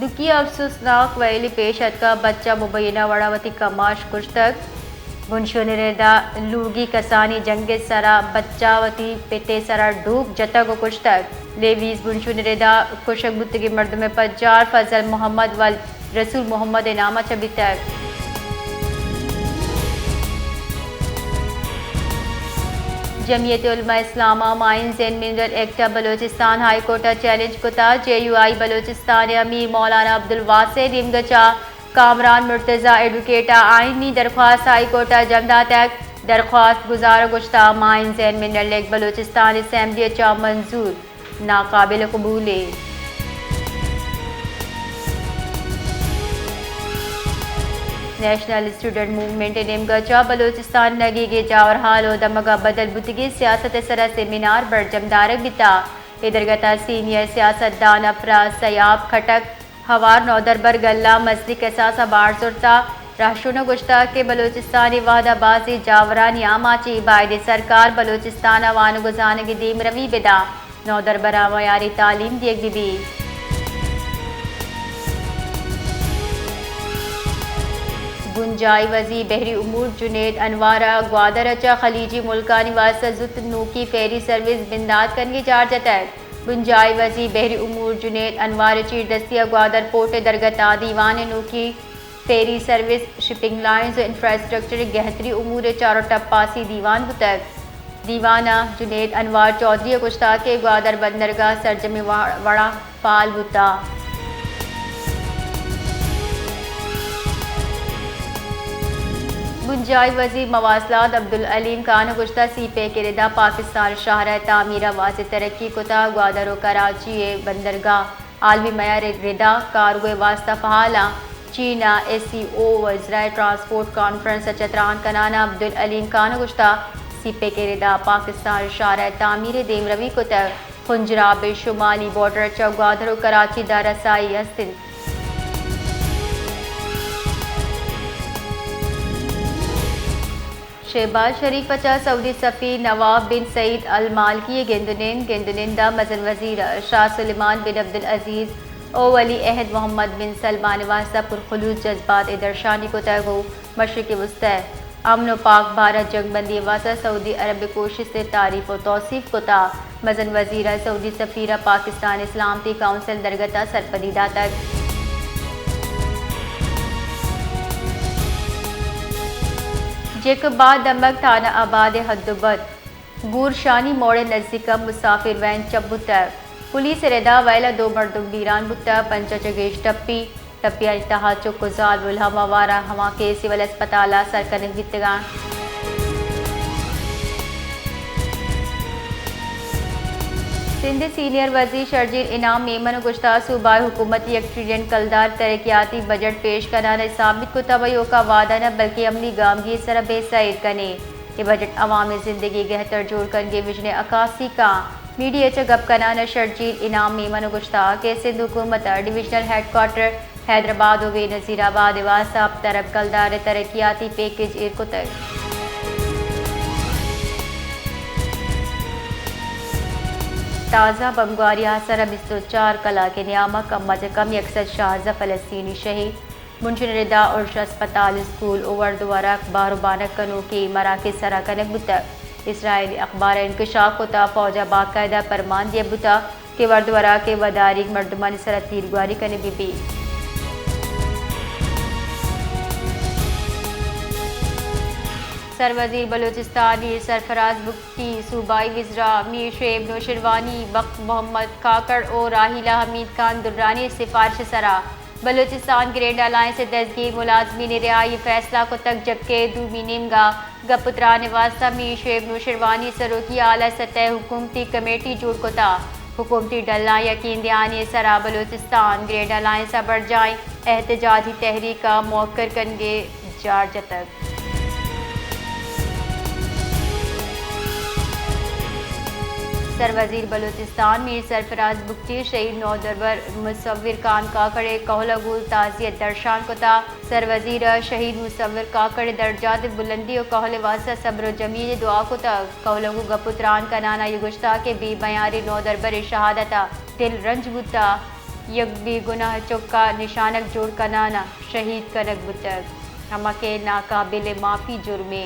دکی افسوسناک ویلی پیش اتکا، بچہ مبینہ وڑا وتی کماش کشتگ۔ بنشون ردا لوگی کسانی جنگ سرا بچہ وتی پتے سرا ڈوک جتگ و کشتگ۔ لیویز بنشون ردا کشگ بوتگی مردم پجار فضل محمد و رسول محمد نام چہ بیتگ۔ جمعیت علماء اسلام ء مائنز اینڈ منرل ایکٹ ء بلوچستان ہائی کورٹ ء چیلنج کتا۔ جے یو آئی بلوچستان ء امیر مولانا عبدالواسع نیمگ ء چہ کامران مرتضی ایڈوکیٹ ء آئینی درخواست ہائی کورٹ ء جم داتگ۔ درخواست گزار ء گوشتا mines and mineral act Balochistan assembly ء چہ منظور ناقابل قبولیں۔ نیشنل اسٹوڈنٹ موومنٹ ء نیمگ ء چہ بلوچستان نگیگیں جاورحال و دمگ ء بدل بوتگیں سیاست ء سرا سیمینار برجم دارگ بیتا۔ اے درگت ء سینئر سیاستدان افراز سیاب کھٹک ہوار نودربر گل ء مزنیں کساس ء بار زرتا۔ رہشون ء گوشتا کہ بلوچستان ء وھد ء بازیں جاورانی آماچی، بائدیں سرکار بلوچستان ء وانگ و زانگ ء دیمروی بدا۔ نودربراں معیاری تعلیم دیگ بہ بیت۔ بنجاہی وزیر بحری امور جنید انوار ء گوادر ء چہ خلیجی ملکانی واستہ زوت نوکی فیری سروس بندات کنگی جار جتگ۔ بنجاہی وزیر بحری امور جنید انوار ء چیردستی ء گوادر پورٹ ء درگت ء دیوان ء نوکی فیری سروس، شپنگ لائنز و انفراسٹرکچر ء گہتری امور ء چار و ٹپاسی دیوان بوتگ۔ دیوان ء جنید انوار چوہدری ء گوشتگ کہ گوادر بندرگاہ سرجمیں وا-، وڑا فعال بوتگ۔ بنجاہی وزیر مواصلات عبدالعلیم خان ء گوشتگ سی پیک ء ردا پاکستان شاہراہ ء تعمیر ء واضح ترقی کتگ۔ گوادر و کراچی ء بندرگاہ عالمی معیار ء ردا کارگو ء واستہ فعال آں۔ چین ء ایس سی او وزرائے ٹرانسپورٹ کانفرنس ء چہ تران کنان ء عبدالعلیم خان ء گوشتگ سی پیک ء ردا پاکستان شاہراہ ء تعمیر ء دیمروی کتگ۔ کنجراب ء شمالی بارڈر ء چہ گوادر و کراچی داں رسائی ہست انت۔ شہباز شریف ء چہ سعودی سفیر نواف بن سعید المالکی ء گند و نند، گند و نند ء مزن وزیر شاہ سلیمان بن عبدالعزیز او ولی عہد محمد بن سلمان ء واستہ پرخلوص جذبات ء درشانی کتگ و مشرق وسطی ء امن و پاک بھارت جنگ بندی ء واستہ سعودی عرب ء کوشست ء تعریف و توصیف کتگ۔ مزن وزیر ء سعودی سفیر ء پاکستان ء سلامتی کونسل درگت ء سرپدی داتگ۔ جیکب آباد دمگ تھانہ آباد ء حد و بد گورشانی موڑ ء نزیک ء مسافر وین چپ بوتگ۔ پولیس ء ردا ویل ء دو مردم بیران بوتگ، پنچ ء چہ گیش ٹپی۔ ٹپیانی تہا چک و زال ملہم آوار ء ہما کہ سول ہسپتال ء سر کنگ بیتگ انت۔ سندھ ء سینئر وزیر شرجیل انعام میمن ء گوشتگ صوبائی حکومت یک ٹریلین کلدار ترقیاتی بجٹ پیش کنان ء ثابت کتگ، ایوکا وعدہ نہ بلکیں عملی گامگیج ء سرا بے سید کنیں۔ اے بجٹ عوامی زندگی گہتر جوڑ کنگے وژن ء عکاسی کاں۔ میڈیا ء چہ گپ کنان ء شرجیل انعام میمن ء گوشتگ کہ سندھ حکومت ء ڈویژنل ہیڈ کوارٹر حیدرآباد و بے نظیر آباد ء واستہ ہپت ارب کلدار ء ترقیاتی پیکج ایر کتگ۔ تازہ بمبگاری ء سر ء بیست و چار کلاک ء نیام ء کم از کم یک سد شانزدہ فلسطینی شہید۔ بنشون ردا ارش ہسپتال، اسکول و ورد وراک بہر و بانگ کنوکیں مراکز سرا کنگ بوتگ۔ اسرائیلی اخبار ء انکشاف کتگ فوج ء باقاعدہ پرمان دیگ بوتگ کہ ورد وراک ء وداریگ مردمانی سرا تیرگواری کنگ بہ بیت۔ سروزیر بلوچستان میر سرفراز بگٹی، صوبائی وزراء میر شعیب نوشیروانی، بخت محمد کاکڑ و راحیلہ حمید خان درانی سفارش ء سرا بلوچستان گرینڈ الائنس ء دزگیر ملازمین ء رہائی ء فیصلہ کتگ، جبکہ دومی نیمگا گپ ء تران ء واستہ میر شعیب نوشیروانی سروکی اعلی سطح ء حکومتی کمیٹی جوڑ کتگ۔ حکومتی ڈلاں یقین دہانی ء سرا بلوچستان گرینڈ الائنس ء برجاہیں احتجاجی تحریک ء موخر کنگ ء جار جتگ۔ سروزیر بلوچستان میر سرفراز بگٹی شہید نودربر مصور خان کاکڑ ء کہول ء گوں تعزیت درشان کتگ۔ سروزیر ء شہید مصور کاکڑ ء درجات ء بلندی ء کہول ء واستہ صبر ء جمیل ء دعا کتگ۔ کہول ء گوں گپ ء تران کنان آئی ء گوشتگ کہ بے میاریں نودربر ء شہادت ء دل رنج بوتگ۔ یک بے گناہ چک ءَ نشانگ جوڑ کنان ءَ شہید کنگ بوتگ، ہما کہ ناقابل معافی جرمے۔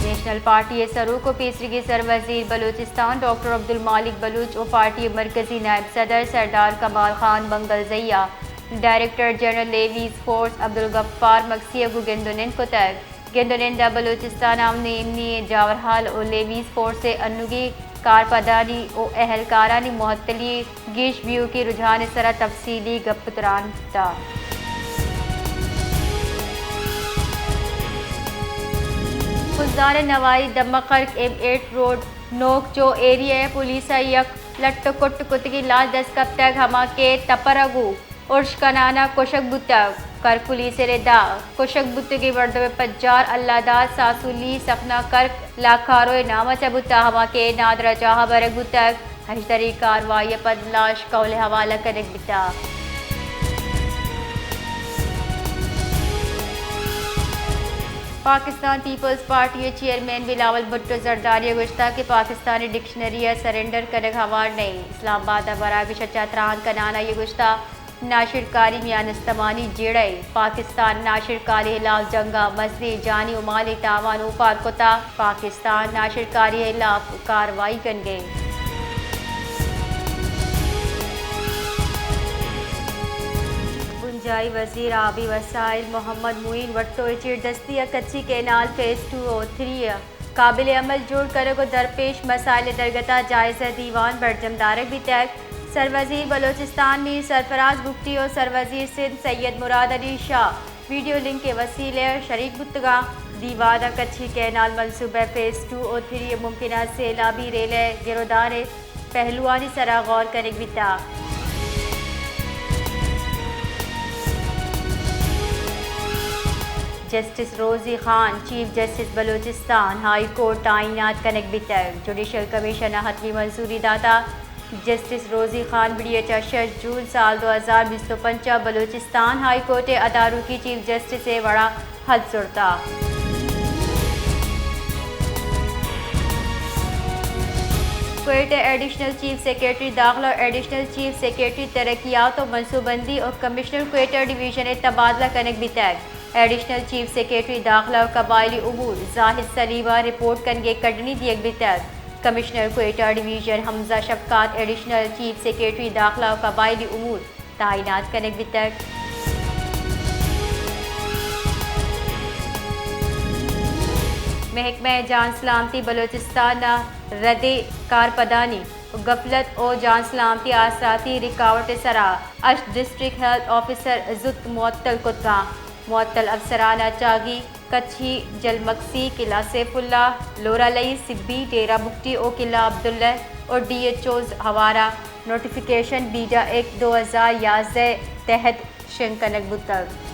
نیشنل پارٹی ءِ سروک ءُ پیسریگیں سروزیر بلوچستان ڈاکٹر عبدالمالک بلوچ ءُ پارٹی ءِ مرکزی نائب صدر سردار کمال خان بنگلزئی ءَ director general levies force Abdul Ghaffar Magsi ءَ گوں گند ءُ نند کتگ۔ گند ءُ نند ءَ بلوچستان ءِ امن ءُ ایمنی ءِ جاورحال ءُ لیویز فورس ءِ انوگیں کارپدانی ءُ اہلکارانی مہتلی ءِ گیش بیوکیں رجحان ءِ سرا تفصیلی گپ ءُ تران بوتگ۔ خضدار ءِ نواحی دمہ کرک ایم ایٹ روڈ نوک چو ایریا ءَ پولیس ءَ یک لٹ ءُ کٹ کتگیں لاش دست کپتگ، ہما کہ تپر ءَ گوں ارش کنان ءَ کشگ بوتگ۔ کرک پولیس ءِ رد ءَ کشگ بوتگیں مردم ءِ پجار اللہ داد ساسولی سخنا کرک لاکارو ءِ نام ءَ چہ بوتگ، ہما کہ نادراہ جاہ ءَ برگ بوتگ۔ ہژدریں کاروائی ءَ پد لاش کہول ءِ حوالہ کنگ بیتگ۔ پاکستان پیپلز پارٹی ءِ چیئرمین بلاول بھٹو زرداری ءَ گوشتگ کہ پاکستان ءِ ڈکشنری ءِ سرنڈر کنگ ہوار نہ اِنت۔ اسلام آباد ءَ براگش ءَ چہ تران کنان ءَ آئی ءَ گوشتگ، ناشرکاری میان استمانی جیڑہ اِنت۔ پاکستان ءَ ناشرکاری ءِ ہلاپ جنگ ءَ مزنیں جانی ءُ مالی تاوان اوپار کتگ۔ پاکستان ءَ ناشرکاری ءِ ہلاپ کاروائی کنگ ءَ اِنت۔ بنجاہی وزیر آبی وسائل محمد معین بھٹو ءِ چیردستی ءَ کچھی کینال فیز ٹو ءُ تھری ءِ قابل عمل جوڑ کنگ ءُ درپیش مسائل ءِ درگت ءَ جائزہ دیوان برجم دارگ بیتگ۔ سروزیر بلوچستان میر سرفراز بگٹی ءُ سروزیر سندھ سید مراد علی شاہ ویڈیو لنک ءِ وسیلہ ءَ شریک بوتگ اَنت۔ دیوان ءَ کچھی کینال منصوبہ فیز ٹو ءُ تھری ءِ ممکنہ سیلابی ریلہ ءِ گرودار ءِ پہلوانی سرا غور کنگ بیتگ۔ جسٹس روزی Khan chief justice Balochistan high court تعینات کنگ بیتگ۔ جوڈیشل کمیشن ءَ حتمی منظوری داتگ۔ جسٹس روزی خان بڑی ءَ چہ شش جون سال دو ہزار بیست ءُ پنچ ءَ بلوچستان ہائی کورٹ ءِ ادارکی چیف جسٹس ءِ وڑا حلف زرتگ۔ کوئٹہ ءِ ایڈیشنل چیف سیکرٹری داخلہ ءُ ایڈیشنل چیف سیکرٹری ترقیات ءُ منصوبہ بندی ءُ کمشنر کوئٹہ ڈویژن ءِ تبادلہ کنگ بیتگ۔ ایڈیشنل چیف سیکرٹری داخلہ ءُ قبائلی امور زاہد سلیم ءَ رپورٹ کنگ ءِ کڈنی دیگ بیتگ۔ کمشنر کوئٹہ ڈویژن حمزہ شفقات ایڈیشنل چیف سیکرٹری داخلہ ءُ قبائلی امور تعینات کنگ بیتگ۔ محکمہ جان سلامتی بلوچستان ءَ ردیں کارپدانی ءُ غفلت ءُ جان سلامتی ءِ آسراتی رکاوٹ ءِ سرا ہشت ڈسٹرکٹ ہیلتھ آفیسر زوت معطل کتگ اَنت۔ معطل افسران ءَ چاگی، کچھی، جلمکسی، قلعہ سیف اللہ، لورالئی، سبی، ڈیرہ بگٹی ءُ قلعہ عبداللہ ءُ ڈی ایچ اوز ہوار ءَ نوٹیفکیشن بیجا ایک دو ہزار یازدہ ءِ تحت شنگ کنگ بوتگ۔